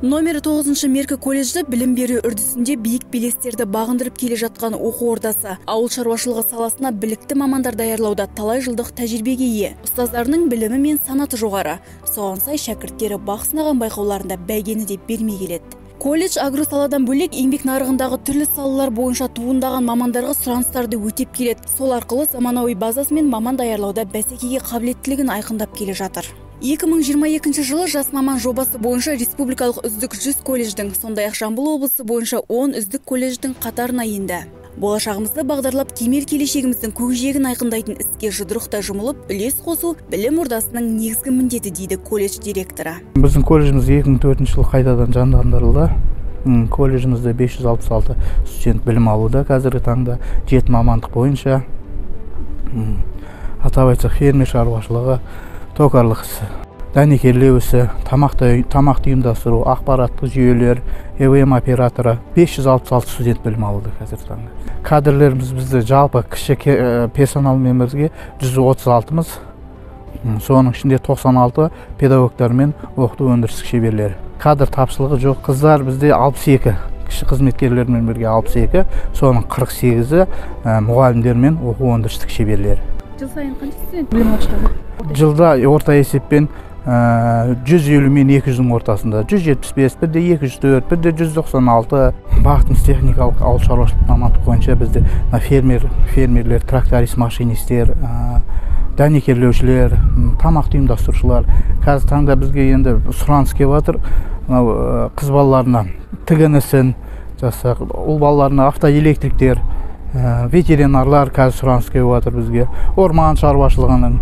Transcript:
Номері 9-шы Меркі колледжі білім беру үрдісінде биік белестерді бағындырып келе жатқан оқу ордасы. Ауыл шаруашылығы саласына білікті мамандар даярлауда талай жылдық тәжірибеге ие. Ұстаздарының білімі мен санаты жоғары. Соған сай шәкірттері бақ сынаған байқауларында бәйгені де бермей келеді. Колледж агросаладан бөлек еңбек нарығындағы түрлі салалар бойынша туындаған мамандарға сұраныстарды өтеп келеді. Сол арқылы заманауи базасымен маман даярлауда бәсекеге қабілеттілігін айқындап келе жатыр. 2022 жылы жас маман жобасы бойынша республикалық үздік 100 колледждің, сондай-ақ Жамбыл облысы бойынша 10 үздік колледждің қатарына енді. Болашағымызды бағдарлап, кемел келешегіміздің көкжиегін айқындайтын іске жұдырықтай жұмылып, үлес қосу білім ордасының негізгі міндеті, дейді колледж директоры. Біздің колледжіміз 2004 жылы қайтадан жандандырылды. Колледжімізде 566 студент білім алуда қазіргі таңда, 7 мамандық бойынша. Атап айтсақ, фермер шаруашылығы, токарлық ісі, дәнекерлеу ісі, тамақты ұйымдастыру, ақпараттық жүйелер, ЭВМ операторы. 566 студент білім алуда қазіргі таңда. Кадрлеріміз бізде жалпы кіші персоналмен бірге 136-мыз. Соның ішінде 96 педагогтар мен оқыту өндірістік шеберлері. Кадр тапшылығы жоқ. Қыздар бізде 62, кіші қызметкерлермен бірге 62, соның 48-і мұғалімдер мен оқу өндірістік шеберлері. Жыл сайын қанша студент білім алып шығады? Жылда орта есеппен 150 мен 200-дің ортасында, 175, бірде 204, бірде 196. Бағытымыз техникалық ауыл шаруашылық мамандық бойынша бізде мына фермерлер, тракторист, машинистер, дәнекерлеушілер, тамақты ұйымдастырушылар. Қазіргі таңда бізге енді сұраныс келіп жатыр. Мынау қыз балаларына тігін ісін жасақ, ұл балаларына автоэлектриктер, ветеринарлар қазір сұраныс келіп жатыр бізге. Орман шаруашылығының